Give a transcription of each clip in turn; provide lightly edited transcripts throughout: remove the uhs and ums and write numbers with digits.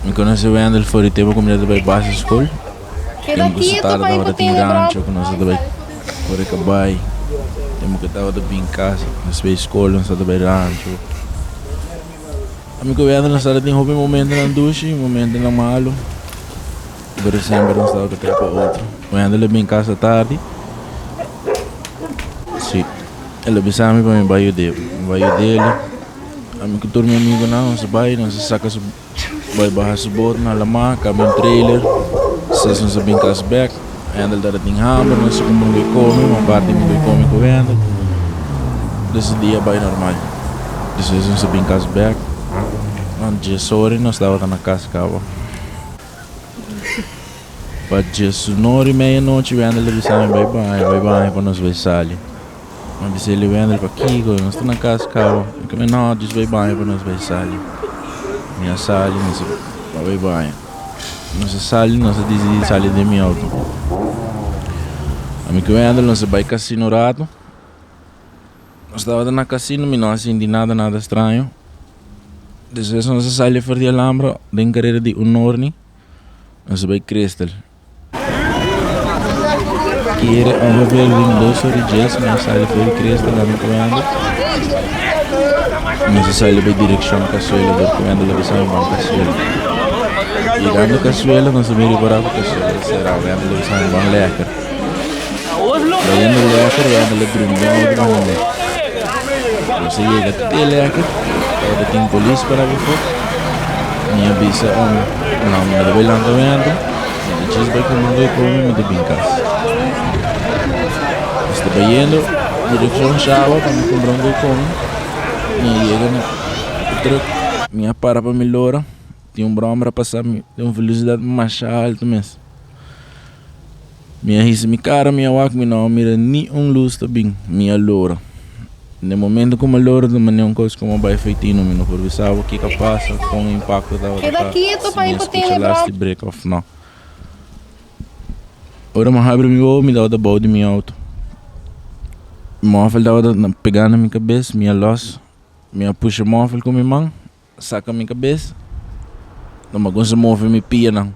Mi conoce Wendel for di tempo cu mi ta bay basisschool. Keda Tempo cu su kieto tata pa tabata bo tin tene bròm. rancho cu nos ta bay core cabay. Tempo cu e tabata bin casa despues di school nos tabata bay rancho. Ami cu Wendel nos tabata tin hopi momentonan dushi y momentonan malo. Pero semper nos tabata kere pa otro. Wendel a bin casa tardi. Si, el a bisa mi pa mi bay yud'é. Mi bay yud'é. Ami ku tur mi amigunan nos a bai, nos a saka su bai baha su bot na lamá, kaba un trailer, despues nos a bin kas bèk, Wendel tabata tin hamber, nos a kumpra un koi kome, un parti mi koi kome ku Wendel, des e dia a bai normal, despues nos a bin kas bèk, rònt dies ora nos tabata na kas kaba, pa dies unora i meia anochi Wendel a bisa mi bai baña, bai baña pa nos bai sali. Mi bisa el Wendel pakiko nos ta na kas kaba mi keme no djis bai baño pa nos bai sali mi a sali nos a bai baño nos a sali nos a disidi sali den mi auto ami ku Wendel nos a bai kasino un rato nos tabata na kasino mi no a sinti nada nada straño despues nos a sali for di Alhambra den karera di Unorni nos a bai Crystal. Kere ongeveer bin dos ora i dies mi a sali for di Crystal ami ku Wendel. Nos a sali bai direkshon Casuela dor ku Wendel a bisa mi ban Casuela. Yegando Casuela nos a bin ripará ku Casuela ta será. Wendel a bisa mi ban Lekker. Bayendo Lekker Wendel a drumi den otro hende. Nos a yega te Lekker tabata tin polis pará pafó. Mi a bisa no mi no ta bai lanta Wendel. Mi ta djis bai ku mundu e komi mi ta bin kas. Mi sta bayendo direkshon Shawa pa mi kumpra un koi komi. Mi a yega na e truk, mi a para pa mi lora, tin un bròmer a pasa mi den un velosidat masha altu mes. Mi a hisa mi kara, mi a wak, mi no a mira ni un lus ta bin, mi a lora. Na e momento ku mi a lora ta manera un kos ku mi a bai feitino, mi no por bisa bo kiko a pasa, kon e impakto tabata Keda ta, kieto si pa mi mi a por skucha tene las bròmer. di brek òf no. Ora mi a habri mi wowo mi tabata bou di mi outo. Mi mòfel tabata pegá na mi kabes, mi a lòs, mi a pusha e mòfel ku mi man. Saka mi kabes, no me gusta move mi pianan.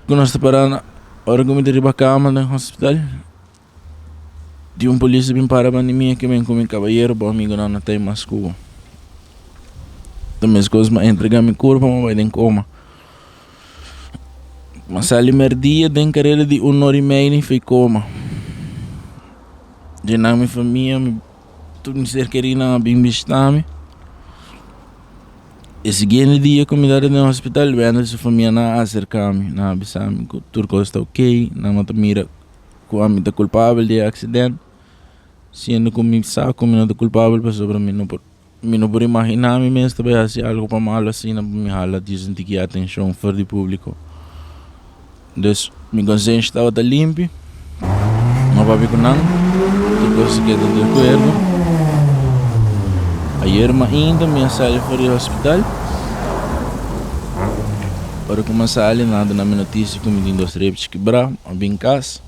Ku nos ta para na ora ku mi ta riba kama den hospital, di un polis a bin para banda mi a kimen ku mi kabayero bo amigonan no ta ei mas ku bo. Ta meskos mi a entrega mi kurpa mi a bai den koma. Mi a sali merdia den karera di un ora i media i koma. Dje nan mi famia mi. Tur mi ser kerinan a bin bishita mi. E siguiente dia ku mi tabata den hospital, Wendel su famianan a aserka mi. Nan a bisa mi ku tur kos ta ok, nan no ta mira ku ami ta kulpabel di e aksident. Siendo ku mi sa ku mi no ta kulpabel pasobra mi no por mi no por imaginá mi mes ta bai hasi algu pa malo asina pa mi hala djis un tiki atenshon for di públiko. Dus mi konsenshi tabata limpi, no papia ku nan, tur kos a keda di akuerdo. Ayer mainta mi a sali for di hospital, ora ku mi a sali nan a duna mi notisia ku mi tin dos repchi kibrá, mi a bin kas.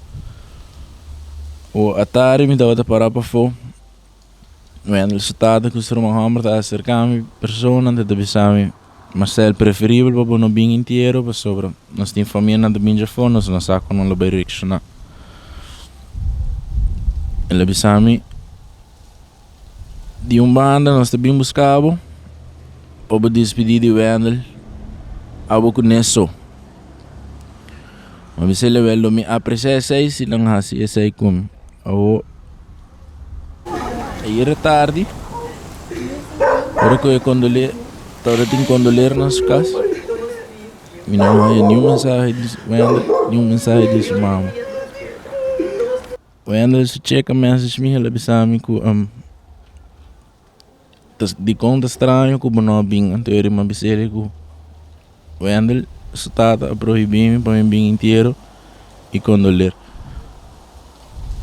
Awo atardi mi tabata para pafó, Wendel su tata ku su ruman hòmber ta aserká mi persona, nan ta bisa mi. Marcel, preferibel pa bo no bin intiero pasobra nos tin famianan ta bin djafó, nos no sa kon nan lo bai reakshoná. El a bisa mi, Di un banda nos ta bin buska bo pa bo dispidí di Wendel, abo ku ne so. Mi a bisa el, Wèl, lo mi apresiá esei si nan hasi esei ku mi. Awor, ayera tardi, ora ku e kondoler. Tawata tin kondoler na su kas. Mi no haya niun mensahe di Wendel, niun mensahe di su mama. Wendel su cheka message mi, el a bisa mi ku ta dikon ta straño ku bo no a bin. Anto eri mi a bisa el ku Wendel su tata a prohibí mi pa mi bin intiero i kondoler.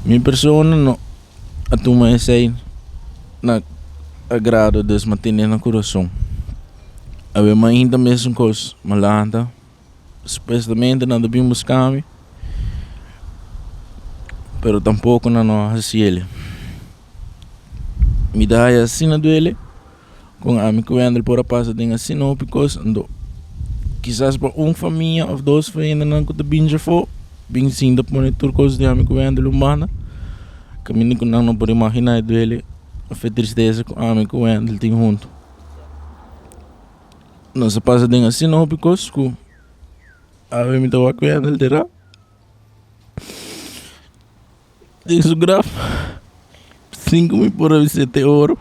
Mi persona no a tuma esei na agrado, dus mi a tene na kurason. Awe mainta mesun kos, mi a lanta, supuestamente nan ta bin buska mi, pero tampoko nan no a hasi el. Mi ta haya asina duele. Kon ami ku Wendel por a pasa den asina hopi kos, anto Kisas pa un famia of dos hendenan ku ta bin djafó bin sinta pone tur kos di ami ku Wendel un banda. Kaminda ku nan no por imaginá e duele of e tristesa ku ami ku Wendel tin huntu. Nos a pasa den asina hopi kos ku awe mi ta wak Wendel dera den su graf sin ku mi por a bis'é te oro.